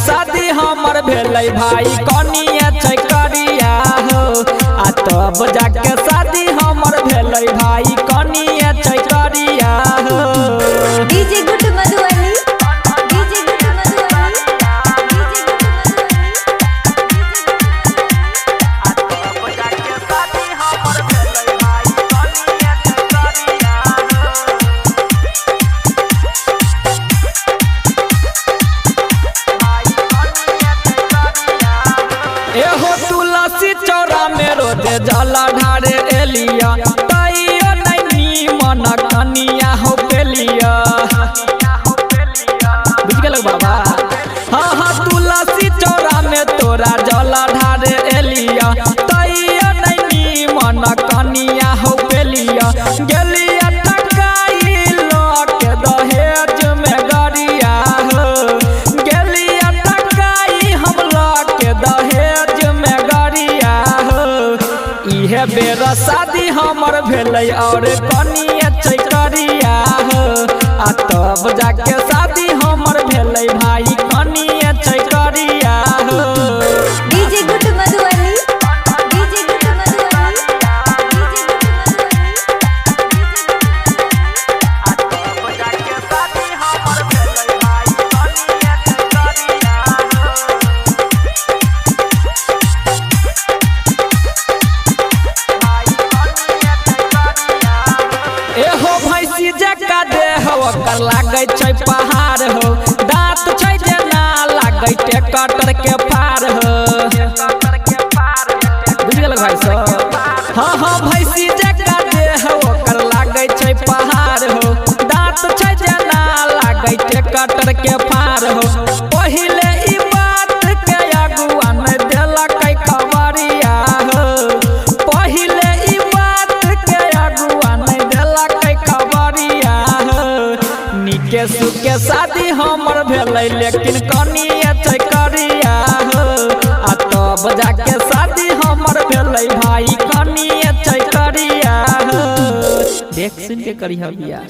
शादी हमर भेलै भाई कनिया छै करिया हो। आ तब जाके शादी हमर भेलै भाई कनिया छै करिया हो। DJ Guddu Madhubani, DJ Guddu Madhubani, DJ Guddu Madhubani. आ तब जाके शादी हमर भेलै भाई कनिया छै करिया हो। एहो तुलसी चौरा में रोजे जल ढारे एलिया, तैयो नहीं नीमन कनिया हो पेलिया। बुझ गेलक बाबा? हाँ हाँ तुलसी चौरा में तोरा जल ढारे एलिया, तैयो नहीं नीमन कनिया हो पेलिया। गेलिया टकाई लऽ के दहेज में गरिया हो, गेलिया टकाई हम लऽ के दहेज में गरिया हो। इहे बेर शादी हमर भेलै और कनिया छै करिया हो। आ तब जाके शादी हमर भेलै भाई कनिया छै करिया हो। DJ Guddu Madhubani, DJ Guddu Madhubani, DJ Guddu Madhubani. आ तब जाके शादी हमर भेलै भाई कनिया छै करिया हो। एहो भैंसी जका देह ओकर लागै छै पहाड़ हो, दाँत छै जेना लागै टेकटर के पार हो। बुझ गेलक भाई सब? हाँ हाँ भैंसी जका देह ओकर लागै छै पहाड़ हो, दाँत छै जेना लागै टेकटर के पार हो। पहिले ई बात के अगुआ नै देलकै खबरिया हो, पहिले ई बात के अगुआ नै देलकै खबरिया हो। नीके सुके शादी हमर भेलै लेकिन कनिया छै करिया हो। आ तब जाके शादी हमर भेलै भाई कनिया छै करिया हो। देख सुन के करिहा बियाह।